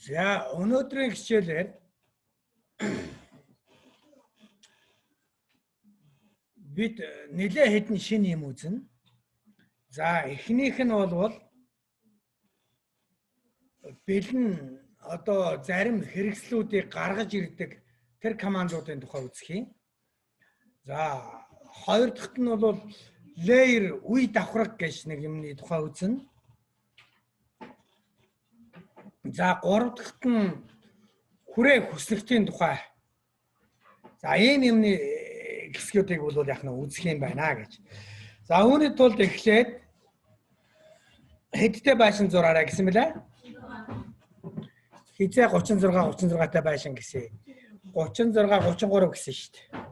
За өнөөдрийн хичээлээр бид нэлээ хэдэн шинэ юм үзнэ. За эхнийх нь бол бэлэн одоо зарим хэрэгслүүдийг гаргаж ирдэг тэр командуудын тухай үзэх юм. За хоёр дахьт нь бол layer үе давхраг гэж нэг юмны тухай үзнэ. За гурав дахьт нь хүрээ хүснэгтийн тухай. За ийм юмны хэсгүүдийг бол яг нь үзэх юм байна гэж. За үүний тулд эхлээд хэдтэй байшин зураарай гэсэн бэлээ? Хизээ 36 36-тай байшин гэсэн. 36 33 гэсэн шүү дээ.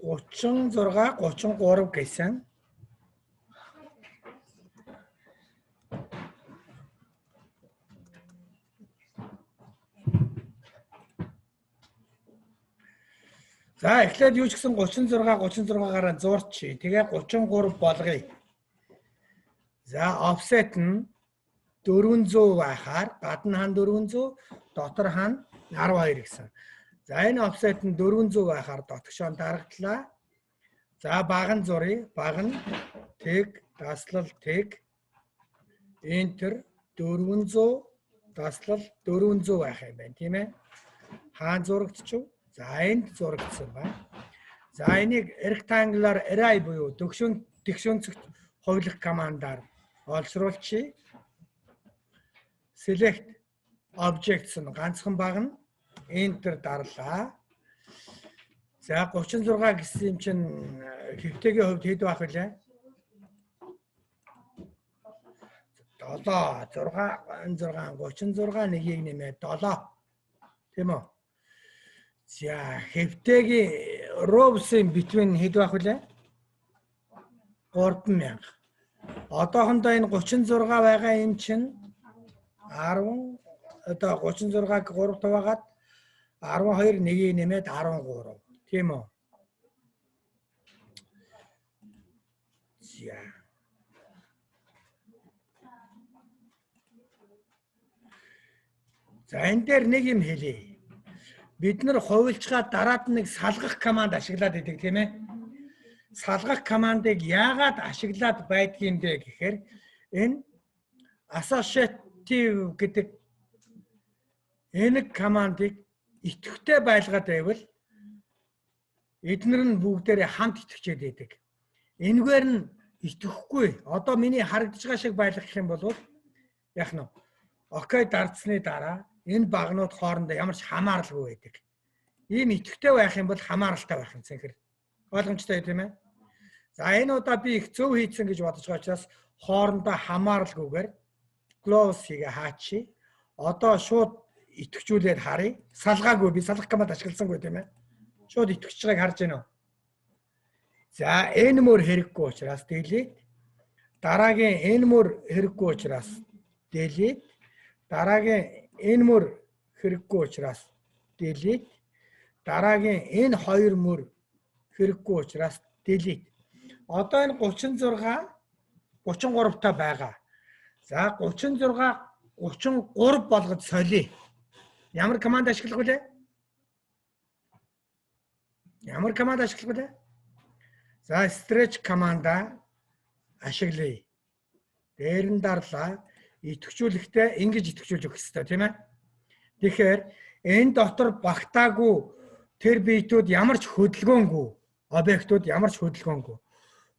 36 33 гэсэн. За эхлээд юу ч гэсэн 36 36-аараа зурчи. Тэгээ 33 болгоё. За offset нь 400 байхаар гадна хан 400, дотор хан 12 гэсэн. За энэ offset нь 400 байхаар дотгошоо дарагдлаа. За баг нь зуръя. Баг нь тэг даслал тэг enter 400 даслал 400 байх юм байна, тийм ээ. Хаан зурагдчих. За энд зурагдсан байна. За энийг rectangular array буюу тэгш өнцөгт хувилах командаар олшруулчихъя. Select objects нь ганцхан багна. Enter дарлаа. За 36 гэсэн юм чинь хэвтэйгийн хувьд хэд байх вүлээ? 7 6 6 36 нэгийг нэмээд 7. Тийм үү? За хэвтэйгийн rows-ын between хэд байх вүлээ? 3000. Одоохондоо энэ 36 байгаа юм чинь 10 одоо 36-г 3 хуваагаад 12 нэгийг нэмээд 13. Тийм үү? За. За энэ дээр нэг юм хэлье. Бид нар хувилчгаа дараад нэг салгах команд ашиглаад идэг, тийм ээ? Салгах командыг яагаад ашиглаад байдгийм бэ гэхээр энэ associative гэдэг энэ командыг идэвхтэй байлгаад байвал эднэр нь бүгдээрээ хамт идэвхжээд байдаг. Энэгээр нь идэвхгүй. Одоо миний харагдаж байгаа шиг байлгах юм бол яах нь вэ? Окей дардсны дараа энэ багнууд хоорондоо ямар ч хамааралгүй байдаг. Ийм идэвхтэй байх юм бол хамааралтай байх юм цэнхэр. Ойлгомжтой тийм ээ? За энэ удаа би их зөв хийцэн гэж бодож байгаа учраас хоорондоо хамааралгүйгээр close хийгээ хаачи. Одоо шууд идэвхжүүлээд харъя. Салгаагүй, би салгах команд ашигласангүй тийм ээ. Шууд идэвхж байгааг харж байна уу? За энэ мөр хэрэггүй учраас delete. Дараагийн энэ мөр хэрэггүй учраас delete. Дараагийн энэ мөр хэрэггүй учраас delete. Дараагийн энэ хоёр мөр хэрэггүй учраас delete. Одоо энэ 36 33 та байгаа. За 36 33 болгож солиё. Ямар команд ашиглах вүлээ? Ямар команд ашиглах вүлээ? За stretch команда ашиглая. Дээр нь дарлаа. Идэвхжүүлэхдээ ингэж идэвхжүүлж өгөх ёстой, тийм ээ? Тэгэхээр энэ дотор багтаагүй тэр биетүүд ямар ч хөдөлгөөнгүй, объектууд ямар ч хөдөлгөөнгүй.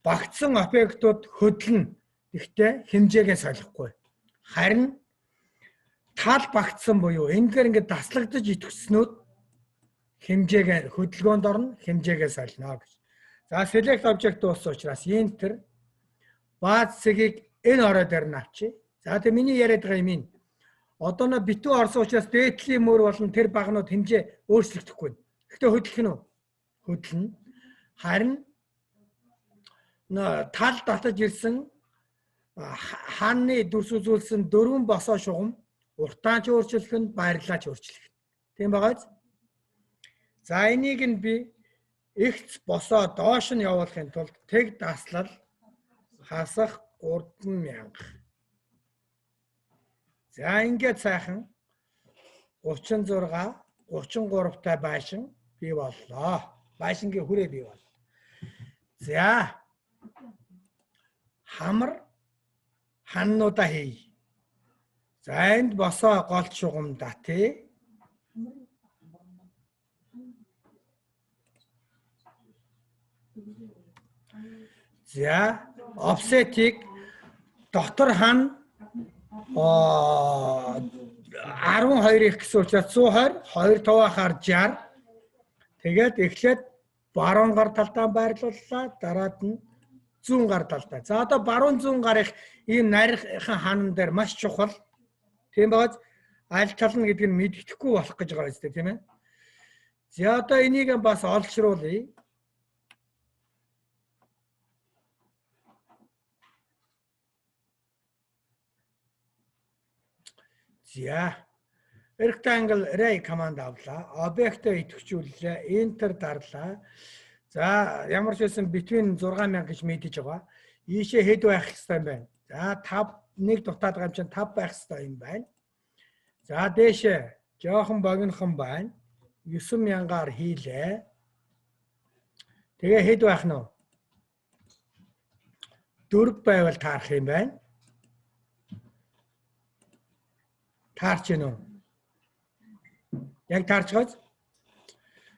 Багтсан объектууд хөдлөнө. Гэхдээ хэмжээгээ солихгүй. Харин тал багтсан буюу энэгээр ингээд таслагдаж идэвхснүүд хэмжээгээ хөдөлгөөнд орно, хэмжээгээ солино гэж. За select object дууссан учраас enter бааз цэгийг энэ орой дээр нь авчи. За тэгээ миний яриад байгаа юм энэ. Одоо нэ битүү орсон учраас дээдлийн мөр болон тэр багнууд хэмжээ өөрчлөгдөхгүй. Гэхдээ хөдлөх нь үү? Хөдлөнө. Харин тал татаж ирсэн хааны дүрс үзүүлсэн дөрвөн босоо шугам уртаа ч өөрчлөх нь, байрлалаа ч өөрчлөх нь. Тийм байгааз. За энийг нь би Эгц босоо доош нь явуулахын тулд тэг даслал хасах 3000. За ингээд сайхан 36 33 та байшин бий боллоо. Байшингийн хүрээ бий боллоо. За хамар ханнуудаа хий. За энд босоо гол шугам датэ. За offset-ийг дотор хан 12 их гэсэн учраас 120, 2 тавахаар 60. Тэгээд эхлээд баруун гар талдаа байрлууллаа, дараад нь зүүн гар талдаа. За одоо баруун зүүн гарын ийм нарийнхан ханан дээр маш чухал. Тийм байгааз аль тал нь гэдг нь мэддэхгүй болох гэж байгаа юм тийм ээ. За одоо энийг бас олшруулъя. За rectangle array команд авлаа. Объектоо идэвхжүүллээ. Enter дарлаа. За ямар ч байсан between 6000 гэж мэдэж байгаа. Ийшээ хэд байх хэвээр юм байна. За 5 нэг дутаад байгаа юм чинь 5 байх хэвээр юм байна. За дээшээ жоохон богинохон байна. 9000-аар хийлээ. Тэгээ хэд байх нь вэ? 4 байвал таарах юм байна. Таарч гэнэ үү? Яг таарч байгааз.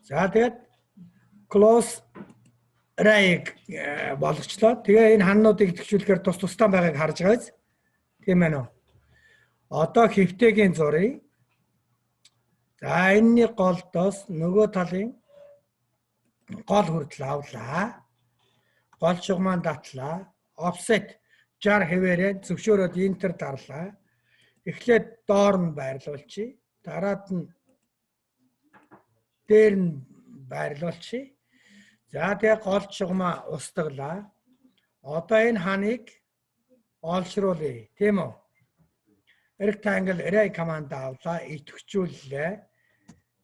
За тэгээд close array болгочлоо. Тэгээ энэ ханнуудыг идэвхжүүлэхээр тус тусдаа байгааг харж байгааз. Тийм байна уу? Одоо хэвтэйгийн зуръя. За энэний голдоос нөгөө талын гол хүртэл авлаа. Гол шугамаа датлаа. Offset 60 хэвээрээ зөвшөөрөөд enter дарлаа. Эхлээд доор нь байрлуулчих. Дараад нь дээр нь байрлуулчих. За тэгээ гол шугамаа устгалаа. Одоо энэ ханыг олшруулъя. Тийм үү? Rectangle array команд авлаа, идэвхжүүллээ.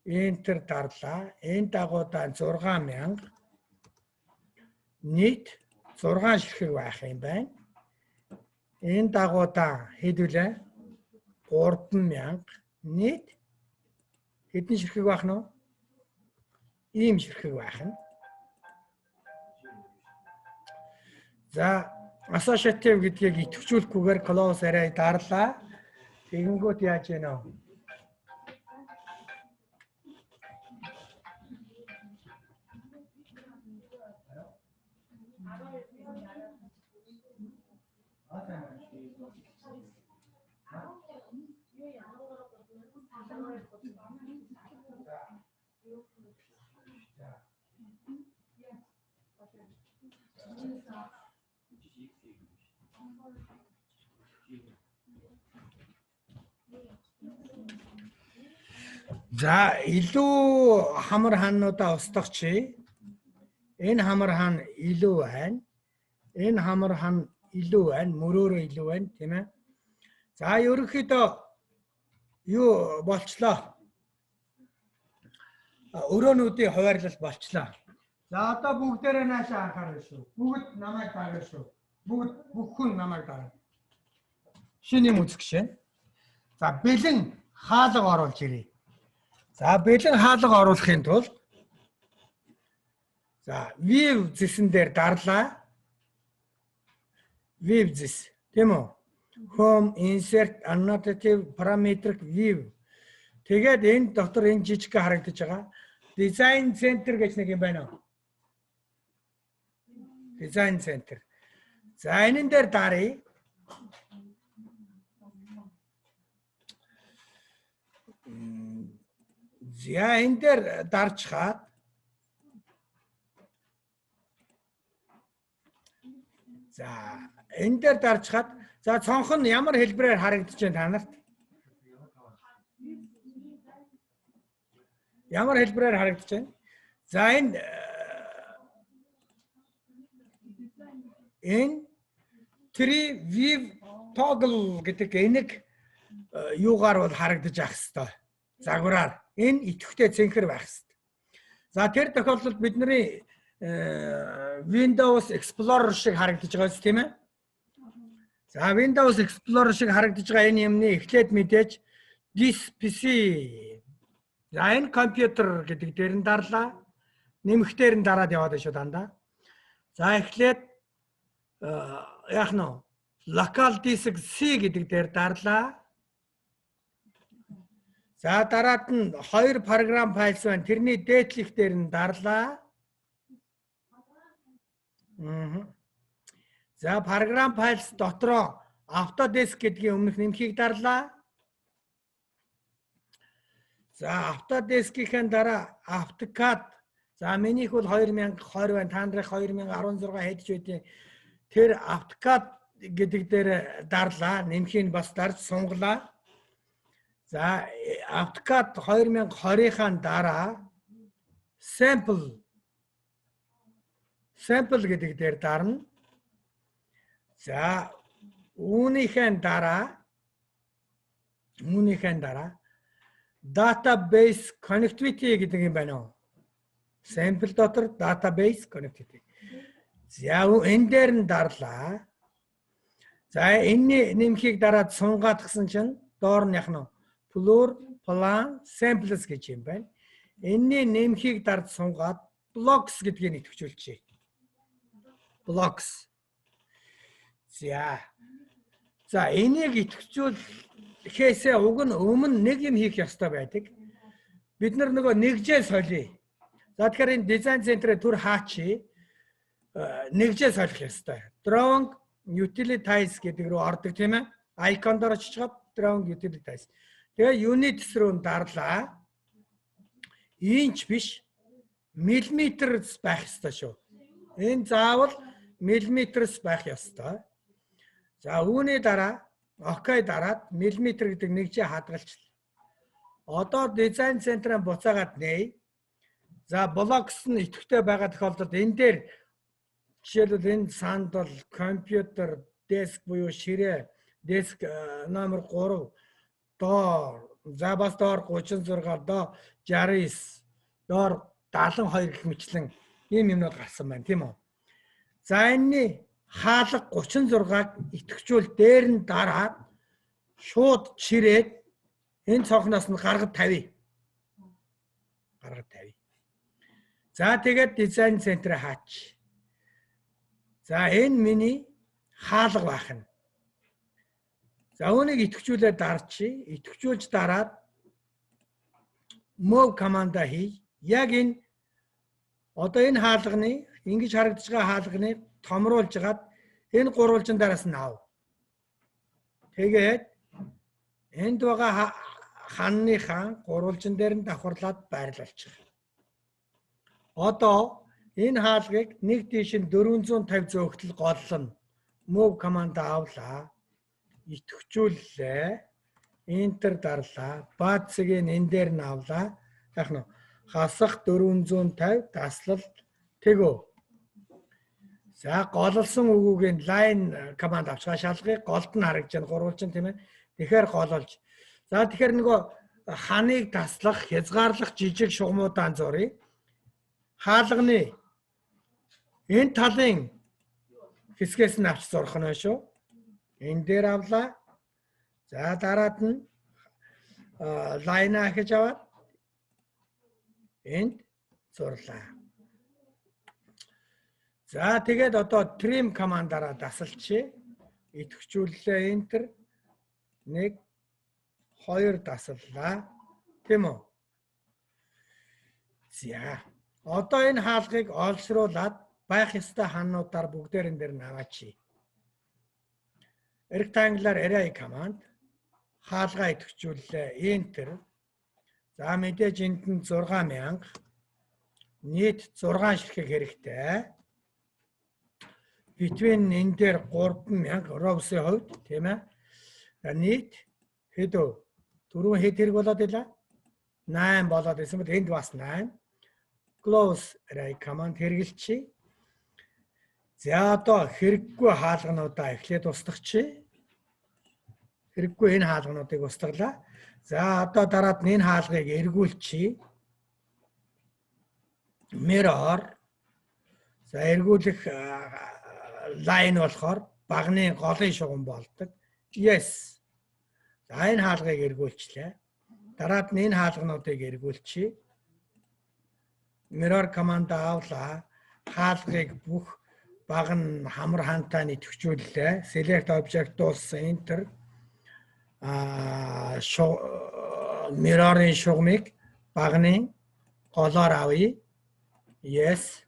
Enter дарлаа. Энэ дагуудаа 6000 нийт 6 ширхэг байх юм байна. Энэ дагуудаа хэд вүлээ? 3000 нийт хэдэн ширхэг байх нь вэ? Ийм ширхэг байх нь. За associative гэдгийг идэвхжүүлэхгүйгээр close array дарлаа. Тэгэнгүүт яаж яана вэ? За илүү хамар ханнуудаа устгах чи. Энэ хамар хан илүү байна. Энэ хамар хан илүү байна. Мөрөөрөө илүү байна, тийм ээ. За ерөнхийдөө юу болчлоо? Өрөөнүүдийн хуваарлал болчлоо. За одоо бүгдээрээ наашаа анхаарай шүү. Бүгд намайг дагая шүү. Бүгд бүх хүн намайг дагая. Шинэ юм үзэх шээ. За бэлэн хаалга оруулж ирье. За бэлэн хаалга оруулахын тулд за view зэсэн дээр дарлаа. View зэс, тийм үү? Home insert annotative parametric view. Тэгээд энэ дотор энэ жижиг харагдаж байгаа. Design center гэж нэг юм байна уу? Design center. За энэн дээр даръя. За энэ дээр дарчхаад за энэ дээр дарчхаад за цонх нь ямар хэлбэрээр харагдаж байна та нарт? Ямар хэлбэрээр харагдаж байна? За энэ энэ tree view toggle гэдэг энийг юугаар бол харагдаж ах хэвээр. Загвараар энэ идэвхтэй цэнхэр байх хэвээр. За, тэр тохиолдолд бидний Windows Explorer шиг харагдаж байгаа биз, тийм ээ? За, Windows Explorer шиг харагдаж байгаа энэ юмны эхлээд мэдээж This PC. За, энэ компьютер гэдэг дээр нь дарлаа. Нэмэх дээр нь дараад яваад байна шүү дандаа. За, эхлээд яах нь local disk C гэдэг дээр дарлаа. За, дараад нь хоёр program files байна. Тэрний дээдлих дээр нь дарлаа. За, program files дотроо Autodesk гэдгийн өмнөх нэмхийг дарлаа. За, Autodesk-ийн дараа AutoCAD. За, минийх бол 2020 байна. Та нарын 2016 хэд ч байдیں۔ Тэр AutoCAD гэдэг дээр дарлаа. Нэмхийг бас дарж сунгалаа. За, AutoCAD 2020-ийн дараа sample гэдэг дээр дарна. За, үүнийхээ дараа database connectivity гэдэг юм байна уу? Sample дотор database connectivity. За, энэ дээр нь дарлаа. За, энэний нэмхийг дараад сунгаадгсан чинь доор нь яг нь floor plan samples гэж юм байна. Энэний нэмхийг дарж сунгаад blocks гэдгийг идэвхжүүлчихье. Blocks. За. За, энийг идэвхжүүлэхээсээ уг нь өмнө нэг юм хийх ёстой байдаг. Бид нар нөгөө нэгжээ солиё. За, тэгэхээр энэ design center-ээ түр хаачи, нэгжээ солих ёстой. Drawing utilities гэдэг рүү ордог, тийм ээ. Icon дээр очиж drawing utilities. Тэгээ units руу дарлаа. Инч биш, миллиметр байх ёстой шүү. Энэ заавал миллиметрс байх ёстой. За, үүний дараа okay дараад миллиметр гэдэг нэгжээ хадгалчихлаа. Одоо design center-аа буцаагаад нээ. За, blocks нь идэвхтэй байгаа тохиолдолд энэ дээр жишээлбэл энэ сандал, компьютер, desk буюу ширээ, desk номер 3, доор, за бас доор 36, доо 69, доор 72 гэх мэтлэн ийм юмнууд гарсан байна, тийм үү? За, энэний хаалга 36-аг идэвхжүүл дээр нь дараад шууд чирээд энэ цонхноос нь гаргад тавья. Гаргад тавья. За, тэгээд design center хаач. За, энэ миний хаалга байх нь. За, үүнийг идэвхжүүлээд дарчи. Идэвхжүүлж дараад move команда хий. Яг энэ одоо энэ хаалганы ингэж харагдаж байгаа хаалганы томруулж хагаад энэ гурвалжин дараас нь ав. Тэгээд энд байгаа ханныхаа гурвалжин дээр нь давхарлаад байрлуулчих. Одоо энэ хаалгыг нэг тийш нь 450 зөөгтөл голлоно. Move команда авлаа. Идэвхжүүллээ. Enter дарлаа. Бааз цэгийг энэ дээр нь авлаа. Яг нь хасах 450 таслал тэгөө. За, голлсон үгүүгийн line команд авчгаа шалгая. Голд нь харагдаж байна. Гурвалжин, тийм ээ. Тэгэхээр гололж. За, тэгэхээр нөгөө ханыг таслах, хязгаарлах жижиг шугамуудаа зуръя. Хаалганы энэ талын хэсгээс нь авч зурх нь шүү. Энэ дээр авлаа. За, дараад нь line ахиж аваад энд зурлаа. За, тэгээд одоо trim командаараа дасалчээ. Идэвхжүүллээ, enter, 1 2 дасаллаа. Тийм үү? За. Одоо энэ хаалгыг олшруулад байх ёстой ханнуудаар бүгдээрэн дээр нь аваачи. Rectangular array command, хаалгаа идэвхжүүллээ. Enter. За, мэдээж энд нь 6000, нийт 6 ширхэг хэрэгтэй. Between энэ дээр 3000 rows-ийн хувьд, тийм ээ. За, нийт хэд өв? Түрүүн хэд хэрэг болоод байлаа? 8 болоод байсан бол энд бас 8. Close array command хэрэглэчихье. За, одоо хэрэггүй хаалгануудаа эхлээд устгачих. Хэрэггүй энэ хаалгануудыг устгалаа. За, одоо дараад нь энэ хаалгыг эргүүлчихье. Mirror. За, эргүүлэх line болохоор баганы голын шугам болдог. Yes. За, энэ хаалгыг эргүүлчлээ. Дараад нь энэ хаалгануудыг эргүүлчихье. Mirror команд авлаа. Хаалгыг бүх баг нь хамар хантай идэвхжүүллээ. Select object дууссан, enter. Mirror-ын шугамыг багны голоор авъя. Yes.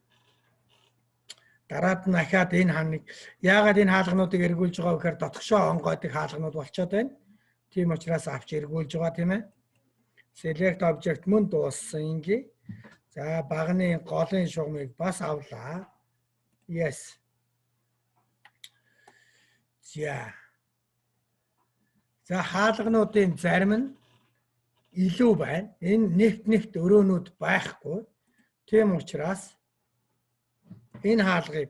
Дараад нь ахаад энэ ханыг, яагаад энэ хаалгануудыг эргүүлж байгаа вэ гэхээр дотгошоо онгойдог хаалганууд болчоод байна. Тийм учраас авч эргүүлж байгаа, тийм ээ. Select object мөн дууссан, ингээ. За, багны голын шугамыг бас авлаа. Yes. За. За, хаалгануудын зарим нь илүү байна. Энэ нэгт нэгт өрөөнүүд байхгүй. Тийм учраас энэ хаалгыг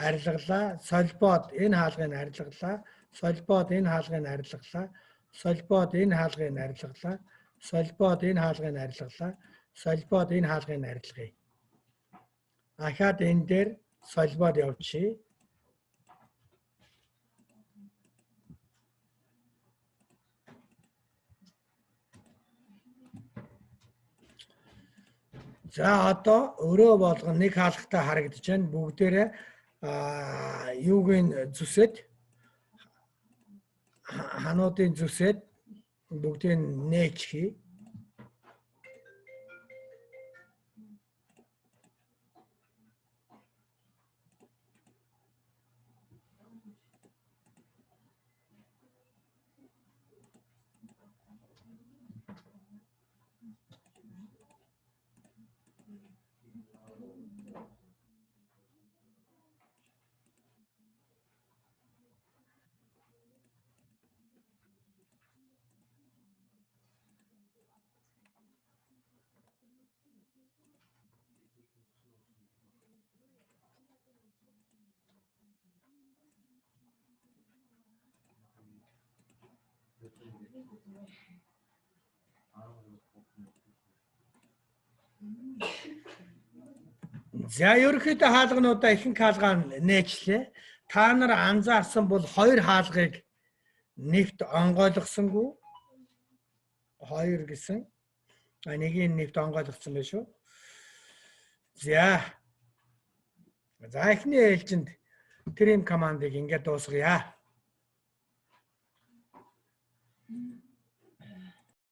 арилгалаа, холбоод энэ хаалгыг арилгалаа, холбоод энэ хаалгыг арилгалаа, холбоод энэ хаалгыг арилгалаа, холбоод энэ хаалгыг арилгалаа, холбоод энэ хаалгыг арилгая. Ахаад энэ дээр холбоод явчихъя. За, одоо өрөө болгон нэг хаалгатай харагдаж байна. Бүгдээрээ юуг нь зүсээд, хануудын зүсээд бүгдийг нээчихье. За, ерөнхийдөө хаалгануудаа ихэнх хаалгаа нээчлээ. Та нар анзаарсан бол хоёр хаалгыг нэвт онгойлгосонгүй. Хоёр гэсэн. А нэгийг нэвт онгойлгосон байх шүү. За. За, эхний ээлжинд trim командыг ингээд дуусгая.